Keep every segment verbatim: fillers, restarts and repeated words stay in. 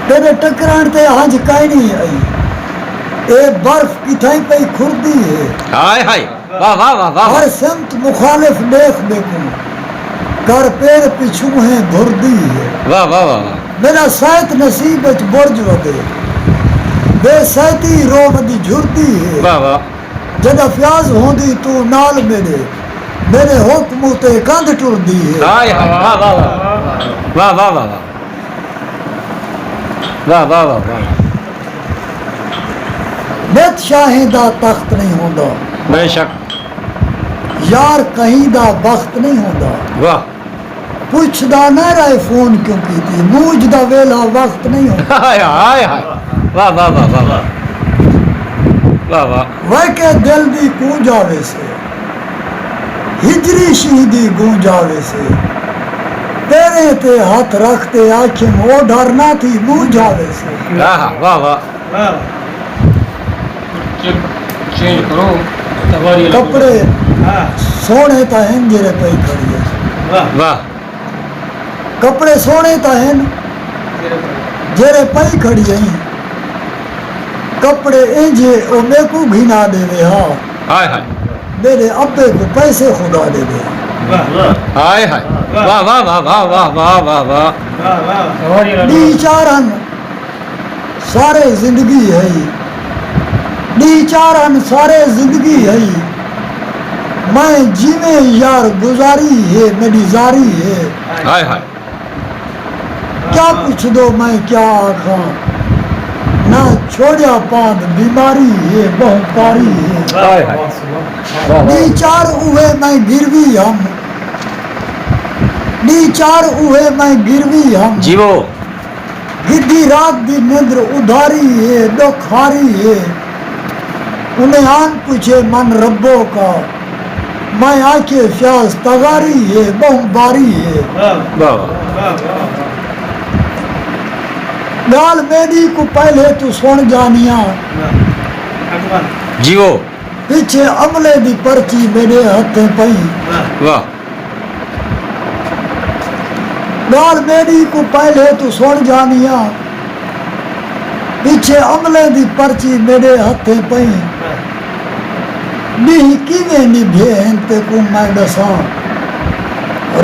تیݙے ٹکرݨ تے ہنج کائنی آئی۔ اے برف کتھائیں پئی کھردی ہے۔ ہائے ہائے، واہ واہ واہ واہ۔ ہر سمت مخالف ݙیکھ میکوں، کر پیر پچھوں ہیں بھردی ہے۔ واہ واہ واہ واہ۔ میݙا سائت نصیب اچ برج ودے، بے سائتی رو ودی جھردی ہے۔ واہ واہ۔ جݙاں فیاض ہوندی توں نال میݙے، میݙے حکم اتے کندھ ٹردی ہے۔ ہائے ہائے، واہ واہ واہ۔ واہ واہ واہ واہ۔ واہ واہ واہ واہ۔ نت شاہیں دا تخت نہیں ہوندا۔ بے شک۔ یار کہیں دا بخت نہیں ہوندا۔ واہ۔ پچھدا نہ رہے فون کیوں کیتی، مونجھ دا ویلھا وقت نہیں ہوندا۔ ہائے ہائے ہائے۔ واہ واہ واہ واہ واہ۔ واہ واہ۔ وے کے دل دی کوں جاوے سے، ہجری شینہہ دی گوں جاوے سے۔ پیریں تے ہتھ رکھ تے آکھیم او ڈر نہ تھی مونجھ آوے سے۔ آہا، واہ واہ۔ واہ۔ چینج کرو۔ کپڑے ہاں۔ سوہݨے تاں ہن جیڑھے پئی کھڑی ہے۔ واہ۔ واہ۔ کپڑے سوہݨے تاں ہن جیڑھے پئی کھڑی ہے۔ کپڑے اینجھے او میکوں گھنا ݙیوے ہا۔ ہائے ہائے۔ میݙے ابے کوں پیسے خدا ݙیوے ہا۔ واہ۔ ہائے ہائے۔ واہ۔ واہ واہ واہ واہ واہ واہ واہ واہ۔ واہ واہ۔ ݙینہہ چار ہن سارے زندگی ہئی، ݙینہہ چار ہن سارے زندگی ہئی۔ میں جیویں یار گزاری ہے، میݙی زاری ہے۔ ہائے ہائے۔ کیا پچھدو میں کیا آکھاں، نہ چھوڑیا پاند بیماری ہے، ٻہوں پاری ہے۔ ہائے ہائے۔ واہ واہ۔ ݙینہہ چار اوہے میں گروی ہم، ݙینہہ چار اوہے میں گروی ہم۔ جیوو۔ گھدی رات دی نندر ادھاری ہے، ݙکھ ہاری ہے۔ انہیں آن پچھے من ربوں کا، میں آکھے فیاض تغاری ہے، ٻہوں باری ہے۔ واہ واہ۔ ڳالھ میݙی کوں پہلے توں سݨ ڄانیاں۔ جیوو۔ پچھے عملے دی پرچی میݙے ہتھیں پئی۔ واہ۔ ڳالھ میݙی کوں پہلے توں سݨ ڄانیاں، پچھے عملیں دی پرچی میݙے ہتھیں پئی۔ ݙینہہ کیویں نبھے ہن تیکوں میں ݙساں،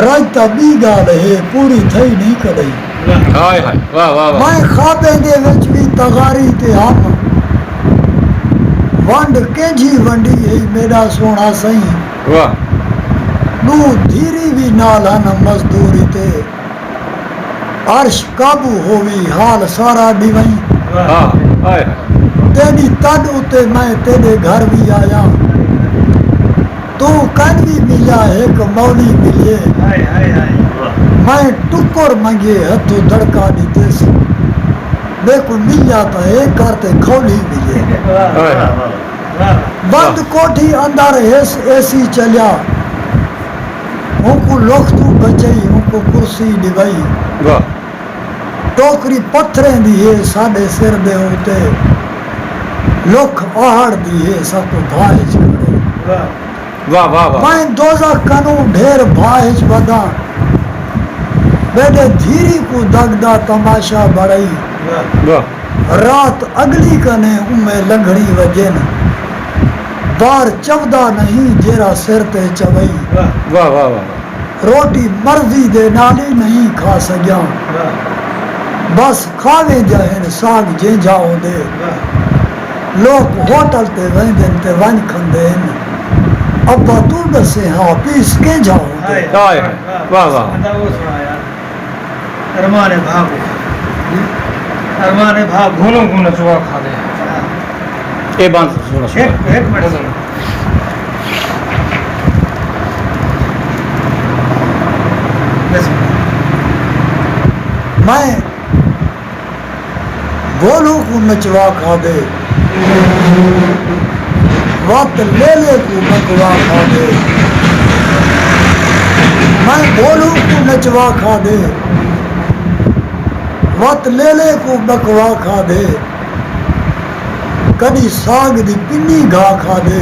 رڄ تاں ٻی ڳالھ ہے، پوری تھئی نھیں کݙاہیں۔ ہائے ہائے، واہ واہ واہ۔ میں خوابیں دے وچ وی تغاری تے ہم، ونڈ کینجھی ونڈی ہئی میݙا سوہݨا سئیں۔ واہ۔ ݙو دھیری وی نال ہن مزدوری تے، عرش قابو ہووی حال سارا ݙیوئیں۔ ہاں، ہائے ہائے۔ تیݙی تݙ اتے میں تیݙے گھر وی آیاں، توں کن وی ملیا ہک مولی ملیے۔ ہائے ہائے ہائے۔ میں ٹکر منگے ہتھوں دڑکا ݙتس، میکوں ملیا تاں اے کر تے کھولی ملیے۔ واہ واہ واہ۔ واہ۔ بند کوٹھی اندر ہس اے سی چلیا، اونکوں لکھ توں بچئی، اونکوں کرسی ݙیوئی۔ واہ۔ ٹوکری پتھریں دی ہے ساݙے سر دے اتے، لکھ آہڑ دی ہے ساکوں بھاہ اچ کھڑے۔ واہ۔ واہ واہ واہ۔ میں دوزخ کنوں ڈھیر بھاہ اچ وداں، میݙے دھیری کوں دڳ دا تماشا بݨائی۔ واہ۔ رات اڳلی کنے اونویں لنگھڑی وڄن، بار چودا نھیں جیڑھا سر تے چوئی۔ واہ واہ واہ واہ۔ روٹی مرضی دے نال ای نھیں کھا سڳیاں۔ واہ۔ بس کھاویں جا ہن ساڳ جینجھا ہوندے۔ واہ۔ لوک ہوٹل تے ویندن تے ونڄ کھندے ہن۔ ابا توں ݙسیں ہا پیس کینجھا ہوندے۔ ہائے۔ ہائے۔ واہ واہ۔ بندہ وہ سݨایا۔ ارمان بھا کو۔ ارمان بھا کو۔ گھنوں گھنوں نچوا کھا دے۔ اے بند سݨو، سݨو۔ ہک، ہک منٹ سݨو۔ بس۔ میں گولو کوں نچوا کھادے، وت لیلے کوں بکوا کھادے۔ میں گولو کوں نچوا کھادے، وت لیلے کوں بکوا کھادے۔ کݙی ساڳ دی پنی گھا کھادے،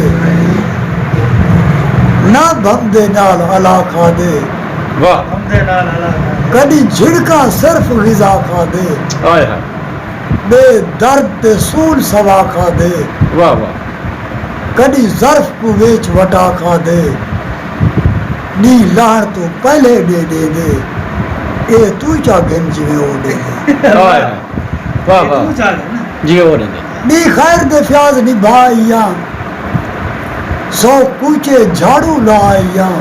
نہ بھمدے نال الا کھادے۔ واہ۔ کݙی جھڑکاں صرف غذا کھادے۔ ہائے ہائے۔ ٻے درد تے سول سوا کھادے۔ واہ واہ۔ کݙی ظرف کوں ویچ وٹا کھادے۔ ݙینہہ لہݨ توں پہلے ݙے ݙیندے۔ اے توں چا گھن جیویں او ݙیندے۔ واہ واہ۔ جیویں او ݙیندے۔ ݙینہہ خیر دے فیاض نبھا آئیاں۔ سو کوچے جھاڑو لا آئیاں۔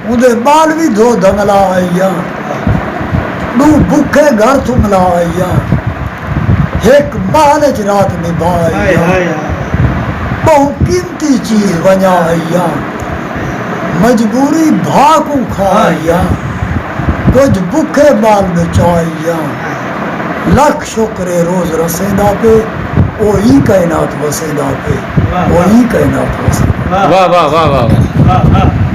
اوندے ٻال وی دھو دھنگلا آئیاں۔ ݙو بکھے گھر تھملا آئیاں۔ ہک محل اچ رات نبھا آئیاں۔ ٻہوں قیمتی چیز ونڄا آئیاں۔ مجبوری بھا کوں کھا آئیاں۔ کجھ بکھے ٻال بچا آئیاں۔ لکھ شکر اے روز رسیندا پئے۔ او ای کائنات وسیندا پئے۔ او ای کائنات وسیندا پئے۔ واہ واہ واہ واہ واہ۔